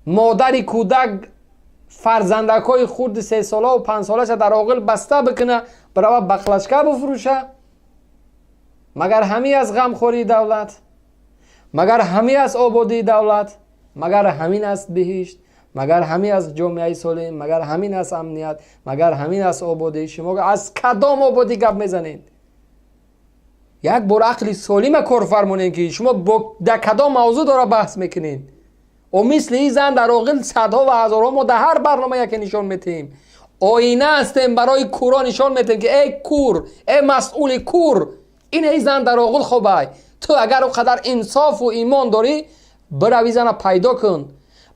Модари кӯдак фарзандакҳои хурди 3-солаву 5-солаша дар оғил баста бикуна, бирава баклажка бифурӯша? Магар ҳамин аст ғамхории давлат? Магар ҳамин аст ободии давлат? Магар ҳамин аст биҳишт? Магар ҳамин аст ҷомеаи солим? Магар ҳамин аст амният? Магар ҳамин аст ободӣ? Шумо аз кадом ободӣ гап мезанед? Як бор ақли солима кор фармонед, ки шумо дар кадом мавзӯъ дора баҳс мекунед. О, мисли ин зан дар оғил садҳо ва ҳазорҳо. Мо дар ҳар барнома яке нишон метиҳем. Оина ҳастем барои кӯро, нишон метиҳем, ки эй кур, эй масъули кур, ин эй зан дар оғил хобай. Ту агар о қадар инсофу имон дорӣ, бирави зана пайдо кун,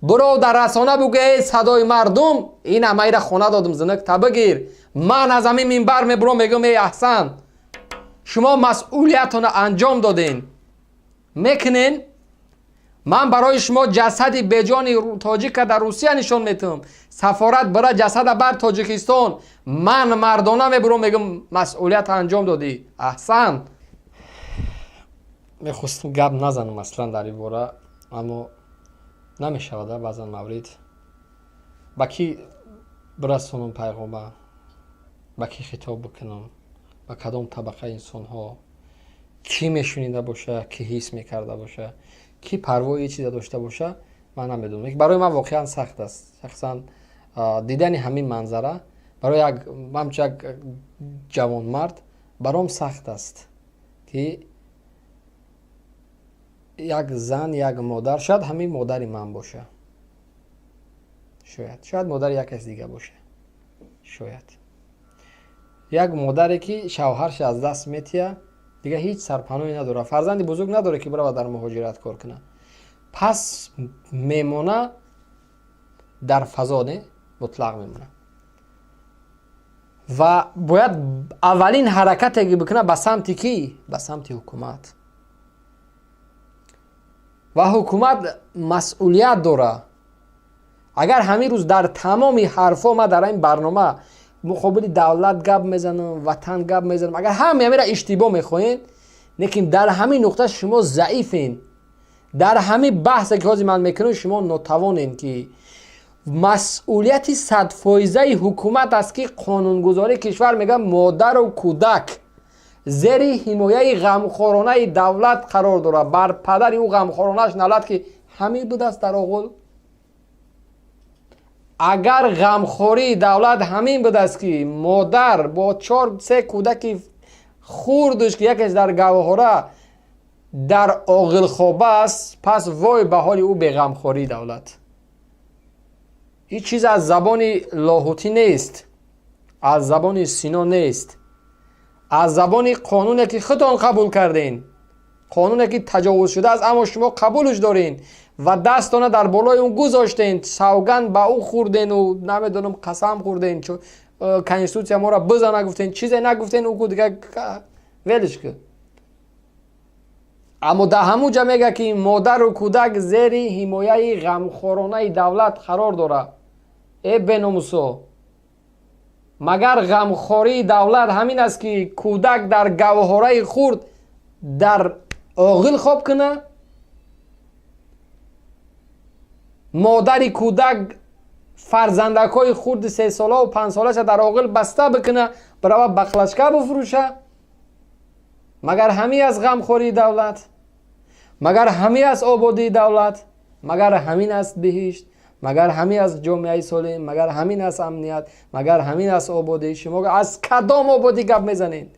биро дар расона бугӯ: «Эй садои мардум, ин амайра хона додум, зинак та бигир». Ман аз ҳамин минбар мебуром, мегӯм: «Эй, аҳсан, шумо масъулиятона анҷом доден, мекунен». Ман барои шумо ҷасади беҷони тоҷика дар Русия нишон метиҳам. Сафорат бира ҷасада бар Тоҷикистон. Ман мардона мебуром, мегӯм: «Масъулият анҷом додӣ, аҳсан». Мехостам гап назанам аслан дар ин бора, аммо намешавад. Баъзан маврид ба кӣ бирасонам пайғома, ба кӣ хитоб бикунам, ба кадом табақаи инсонҳо, кӣ мешунида боша, кӣ ҳис мекарда боша, кӣ парвои чиза дошта боша, ман намедонам. Барои ман воқеан сахт аст шахсан дидани ҳамин манзара. Барои як ҳамчун як ҷавонмард баром сахт аст, ки як зан, як модар, шояд ҳамин модари ман боша, шояд модари як каси дига боша, шояд як модаре, ки шавҳарша аз даст метиҳа, дигар ҳеҷ сарпаноҳе надорад, фарзанди бузург надорад, ки бирава дар муҳоҷират кор кунад, пас мемона дар фазо, не мутлақ мемона ва бояд аввалин ҳаракате ки бикунад, ба самти кӣ? Ба самти ҳукумат. Ва ҳукумат масъулият дорад. Агар ҳамин рӯз дар тамоми ҳарфҳо ман дар ин барнома муқобили давлат гап мезанам, ватан гап мезанам, агар ҳаме ҳамира иштибоҳ мехоҳед, лекин дар ҳамин нуқта шумо заифен. Дар ҳамин баҳсе, ки ҳозир ман мекунам, шумо нотавонем, ки масъулияти 100-фоизаи ҳукумат аст, ки қонунгузории кишвар мегӯяд: модару кӯдак зери ҳимояи ғамхоронаи давлат қарор дорад. Бар падари ӯ ғамхоронааш налат, ки ҳамин будааст дар оғул. Агар ғамхории давлат ҳамин будааст, ки модар бо чор се кӯдаки хурдш, ки якеш дар гаҳвора, дар оғилхоба аст, пас вой ба ҳоли ӯ беғамхории давлат. Ҳеҷ чиз аз забони Лоҳутӣ нест, аз забони Сино нест, аз забони қонуне, ки худтон қабул карден, қонуне, ки таҷовуз шудааст, аммо шумо қабулш дорен ва дастона дар болои он гузоштен, савганд ба ӯ хӯрдену намедонам, қасам хӯрден, конститутсия моро бизана гуфтен, чизе нагуфтен, ӯ дига велиш ки. Аммо дар ҳамун ҷа мега, ки модару кӯдак зери ҳимояи ғамхоронаи давлат қарор дорад. Э, беномусо, магар ғамхории давлат ҳамин аст, ки кӯдак дар гаҳвораи хурд дар оғил хоб кунад, модари кӯдак фарзандакҳои хурди 3-солаву 5-солаша дар оғил баста бикуна, бирава баклажка бифурӯша? Магар ҳамин аст ғамхории давлат? Магар ҳамин аст ободии давлат? Магар ҳамин аст биҳишт? Магар ҳамин аст ҷомеаи солим? Магар ҳамин аст амният? Магар ҳамин аст ободӣ? Шумо аз кадом ободӣ гап мезанед?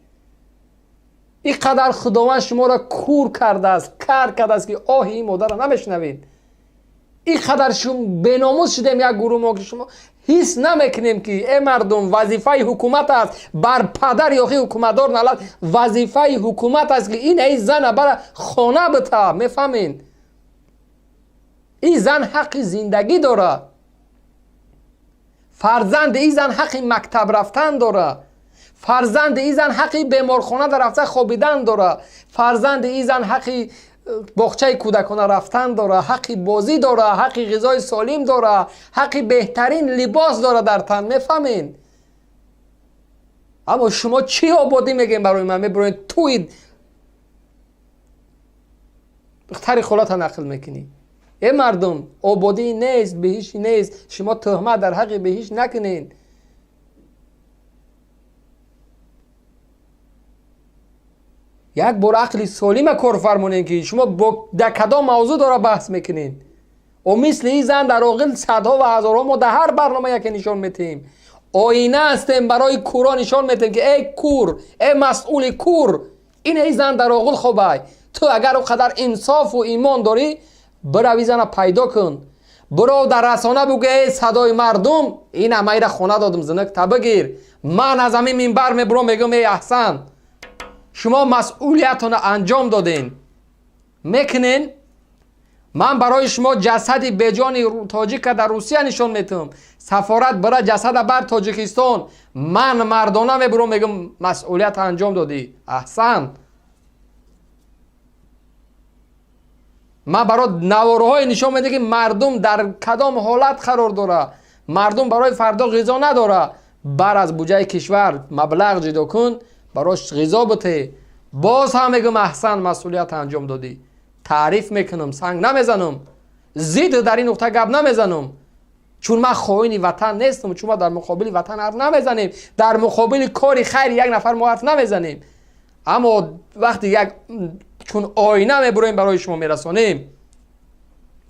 Ин қадар Худованд шуморо кур кардааст, кар кардааст, ки оҳи ин модарро намешунавед. Ин қадар беномус шудем, як гурӯҳ мо, ки шумо ҳис намекунем, ки э мардум, вазифаи ҳукумат аст. Бар падари охи ҳукуматдор налат. Вазифаи ҳукумат аст, ки ин ай зана бара хона бита, мефаҳмед? Ин зан ҳаққи зиндагӣ дорад, фарзанди ин зан ҳаққи мактаб рафтан дорад, фарзанди ин зан ҳаққи беморхона рафта хобидан дорад, фарзанди ин зан ҳаққи боғчаи кӯдакона рафтан дорад, ҳаққи бозӣ дорад, ҳаққи ғизои солим дорад, ҳаққи беҳтарин либос дорад дар тан, мефаҳмед? Аммо шумо чӣ ободӣ мегӯем барои ман? Мебироед, туи тари холата нақл мекунӣ. Э мардум, ободӣ нест, беҳишт нест, шумо туҳмат дар ҳаққи беҳишт накунед. Як бор ақли солима кор фармонед, ки шумо дар кадом мавзӯъ дора баҳс мекунед. О мисли ин зан дар оғил садҳо ва ҳазорҳо мо дар ҳар барнома яке нишон метиҳем. Оина ҳастем барои кӯро, нишон метиҳем, ки эй кӯр, эй масъули кӯр, ин эй зан дар оғил хобай. Ту агар он қадар инсофу имон дорӣ, бирави зана пайдо кун. Биро дар расона бугӯ, эй садои мардум, ин амайра хона додум, зинак та бигир. Ман аз ҳамин минбар мебурам, мегӯям, эй аҳсан, шумо масъулиятонро анҷом доден, мекунен. Ман барои шумо ҷасади беҷони тоҷика дар Русия нишон метиҳам. Сафорат бира ҷасада бар Тоҷикистон. Ман мардона мебурам, мегӯям, масъулият анҷом додӣ, аҳсан. Ман барои наворҳое нишон медиҳам, ки мардум дар кадом ҳолат қарор дорад. Мардум барои фардо ғизо надорад. Бар аз буҷаи кишвар маблағ ҷудо кун, барош ғизо бите. Боз ҳам мегӯям, аҳсан, масъулият анҷом додӣ. Таъриф мекунам, санг намезанам, зид дар ин нуқта гап намезанам, чун ман хоини ватан нестам, чун ма дар муқобили ватан ҳарф намезанем, дар муқобили кори хайри як нафар мо ҳарф намезанем. Аммо вақте як чун оина мебуроем, барои шумо мерасонем,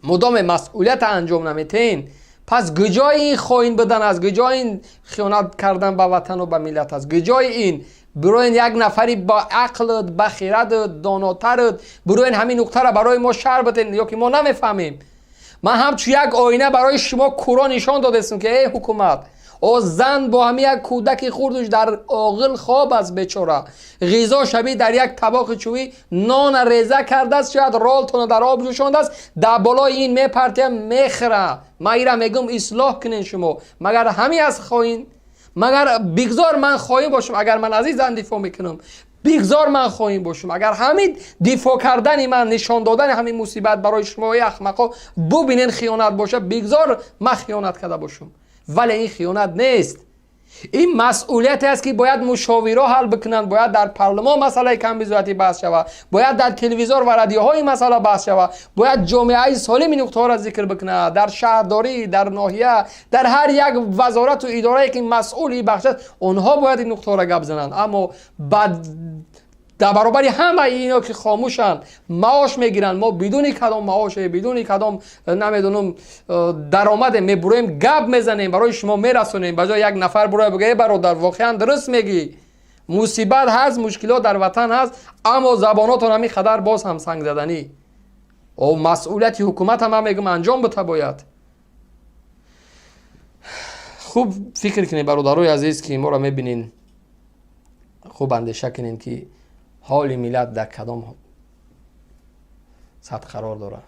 мудоме масъулият анҷом наметиҳен, пас гуҷои ин хоин будан аст, гуҷои ин хиёнат кардан ба ватану ба миллат аст, гуҷои ин бироен як нафари ба ақлат, ба хирадат, донотарат, бироен ҳамин нуқтаро барои мо шарҳ биден, ё ки мо намефаҳмем. Ман ҳамчун як оина барои шумо кӯро нишон додестам, ки эй ҳукумат, о зан бо ҳамин як кӯдаки хурдуш дар оғил хоб аст, бечора. Ғизо шабӣ дар як табоқи чӯбӣ нона реза кардааст, шояд ролтона дар об ҷӯшондааст, дар болои ин мепартия, мехӯра. Ман ира мегӯм, ислоҳ кунен шумо. Магар ҳамин аст хоин? Магар бигзор ман хоин бошам, агар ман аз ин зан дифоъ мекунам, бигзор ман хоин бошам. Агар ҳамин дифоъ кардани ман, нишон додани ҳамин мусибат барои шумо, эй ахмақо, бубинен хиёнат бошад, бигзор ман хиёнат карда бошам. Вале ин хиёнат нест. Ин масъулияте аст, ки бояд мушовиро ҳал бикунанд, бояд дар парлумон масъалаи камбизоатӣ баҳс шавад, бояд дар телевизор ва радиоҳо ин масъала баҳс шавад, бояд ҷомеаи солим ин нуқтаҳоро зикр бикунад, дар шаҳрдорӣ, дар ноҳия, дар ҳар як вазорату идорае ки масъули ин бахш аст, онҳо бояд ин нуқтаҳоро гап зананд. Аммо дар баробари ҳамаи ино ки хомӯшанд, маош мегиранд, мо бидуни кадом маоше, бидуни кадом намедонам даромаде мебуроем, гап мезанем, барои шумо мерасонем. Ба ҷои як нафар буроя бигӯя, эй бародар, воқеан дуруст мегӣ, мусибат ҳаст, мушкилот дар ватан ҳаст, аммо забонотон ҳамин қадар боз ҳам сангзаданӣ. О масъулияти ҳукумат ҳам ман мегӯям, анҷом бита бояд. Хуб фикр кунед, бародарои азиз, ки моро мебинед, хуб андеша кунед, ки ҳоли миллат дар кадом сатҳ қарор дорад.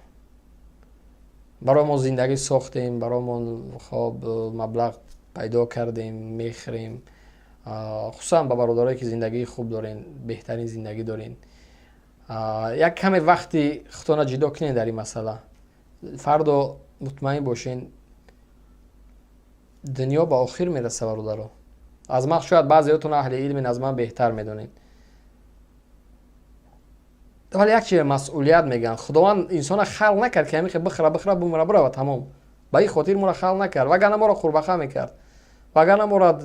Барои мо зиндагӣ сохтем, барои мо хоб маблағ пайдо кардем, мехӯрем. Хусусан ба бародарое ки зиндагии хуб дорен, беҳтарин зиндагӣ дорен, як каме вақти худтона ҷудо кунед дар ин масъала. Фардо мутмаин бошен, дунё ба охир мераса, бародаро. Аз ман шояд баъзеотон аҳли илмен, аз ман беҳтар медонед, вале як чиз масъулият мегӯянд. Худованд инсона халқ накард, ки ҳамин бихӯра, бихӯра, бумра, бирава, тамом. Ба ин хотир моро халқ накард, вагарна моро қурбақа мекард, вагарна моро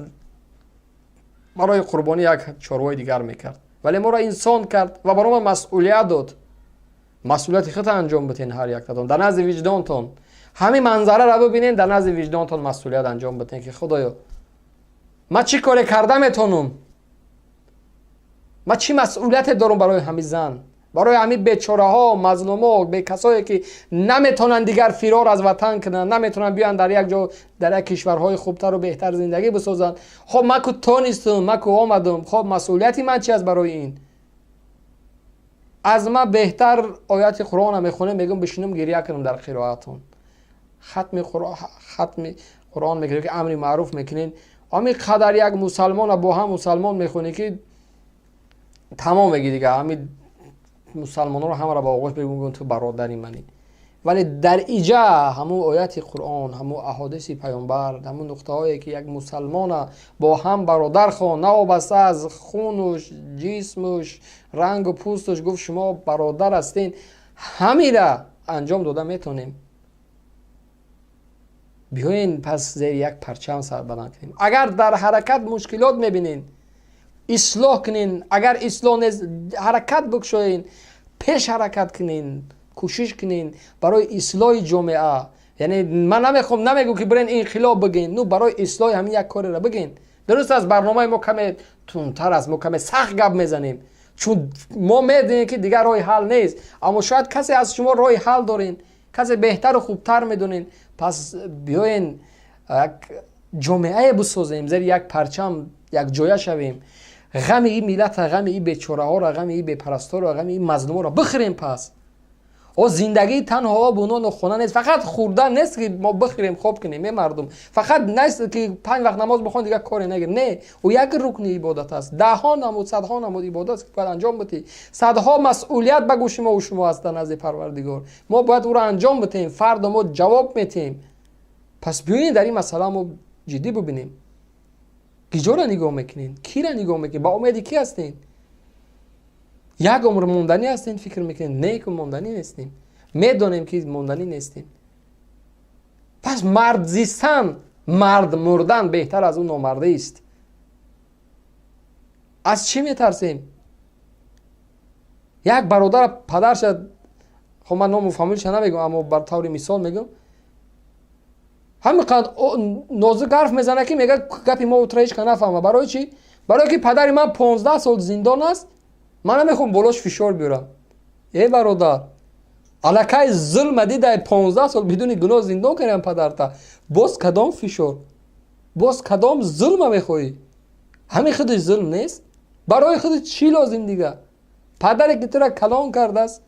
барои қурбонӣ як чорвои дигар мекард. Вале моро инсон кард ва барои мо масъулият дод. Масъулияти худро анҷом битен ҳар яктатон дар назди виҷдонтон. Ҳамин манзараро бибинен, дар назди виҷдонтон масъулият анҷом битен, ки худоё, ман чӣ коре карда метавонам, ман чӣ масъулияте дорам барои ҳамин зан, барои ҳамин бечораҳо, мазлумҳо, бекасое ки наметавонанд дигар фирор аз ватан кунанд, наметавонанд биёянд дар як ҷо, дар як кишварҳои хубтару беҳтар зиндагӣ бисозанд. Хоб, ман ку тонистум, ман ку омадум, хоб, масъулияти ман чи аст барои ин? Аз ман беҳтар ояти Қуръона мехонем, мегӯм, бишинум, гиря кунам дар қироатон. Хатми Қуръон мекунем, ки амри маъруф мекунем, ҳамин қадар як мусалмона бо ҳам мусалмон мехонӣ, ки тамом мегӣ, дига ҳамин мусалмононро ҳамаро ба оғош бигӯм, ту бародари манӣ. Вале дар иҷа ҳамун ояти Қуръон, ҳамун аҳодиси паёмбар, ҳамун нуқтаҳое ки як мусалмона бо ҳам бародар хон, навобаста аз хунуш, ҷисмуш, рангу пӯстуш, гуфт, шумо бародар ҳастен, ҳамира анҷом дода метавонем. Биёен, пас зери як парчам сарбаланд кунем. Агар дар ҳаракат мушкилот мебинен, ислоҳ кунен. Агар ислоҳ нест, ҳаракат бикушоен, пеш ҳаракат кунен, кӯшиш кунен барои ислоҳи ҷомеа. Яъне ман намехом, намегӯ, ки бирен инқилоб бигин, ну барои ислоҳи ҳамин як кореро бигин. Дуруст аст, барномаи мо каме тунтар аст, мо каме сахт гап мезанем, чун мо медонем, ки дигар роҳи ҳал нест. Аммо шояд касе аз шумо роҳи ҳал дорен, касе беҳтару хубтар медонен. Пас биёен, як ҷомеае бисозем, зери як парчам якҷоя шавем, ғами ин миллата, ғами ин бечораҳоро, ғами ин бепарасторо, ғами ин мазлуморо бихӯрем. Пас о зиндагӣ танҳо обу нону хона нест, фақат хӯрдан нест, ки мо бихӯрем, хоб кунем. Е мардум, фақат нест, ки панҷ вақт намоз бихон, дигар коре нагир. Не, ӯ як рукни ибодат аст. Даҳҳо намуд, садҳо намуд ибодат аст, ки бояд анҷом битӣ. Садҳо масъулият ба гӯши мову шумо аст дар назди Парвардигор, мо бояд ӯро анҷом битем, фардо мо ҷавоб метиҳем. Пас биёед, дар ин масъала мо ҷиддӣ бибинем. Киҷоро нигоҳ мекунед, киро нигоҳ мекунед, ба умеди кӣ ҳастед? Як умр монданӣ ҳастем, фикр мекунем? Не, ку монданӣ нестем, медонем, ки монданӣ нестем. Пас мард зистан, мард мурдан беҳтар аз ӯ номардист. Аз чӣ метарсем? Як бародара падарша, хоб, ман ному фамилиша намегӯм, аммо бар таври мисол мегӯм, ҳамин қад нозук ҳарф мезана, ки мега, гапи мо утра ҳеч ка нафаҳма. Барои чӣ? Барое ки падари ман 15 сол зиндон аст, ман намехоҳам болош фишор биёрам. Э бародар, аллакай зулма дидай, 15 сол бидуни гуноҳ зиндон кардам падарта, боз кадом фишор, боз кадом зулма мехоҳӣ? Ҳамин худаш зулм нест? Барои худи чӣ лозим дига? Падаре ки тура калон кардааст,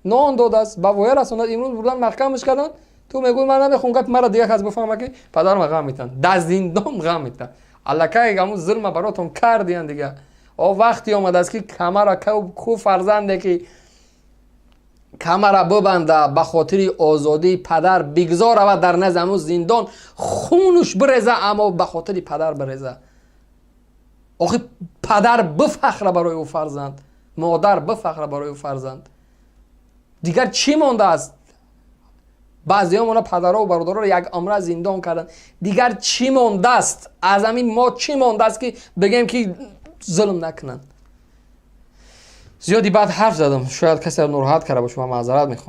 нон додааст, ба воя расонад, имрӯз бурдан маҳкамаш кардан, ту мегӯй, ман намехоҳам гапи мара дигар кас бифаҳма, ки падарма ғам метан, дар зиндон ғам метан. Аллакай ҳамун зулма баротон кардиян. Дига о вақте омадааст, ки камара ку фарзанде ки камара бибанда ба хотири озодии падар, бигзор равад дар назди ҳамун зиндон хунуш биреза, аммо ба хотири падар биреза. Охи падар бифахра барои ӯ фарзанд, модар бифахра барои ӯ фарзанд. Дигар чӣ мондааст? Баъзеҳо падарову бародароро як умра зиндон карданд. Дигар чӣ мондааст? Аз ҳамин мо чӣ мондааст, ки бигем, ки зулм накунанд? Зиёди баъд ҳарф задам, шояд касе нороҳат карда бошад, ман маъзарат мехоҳам.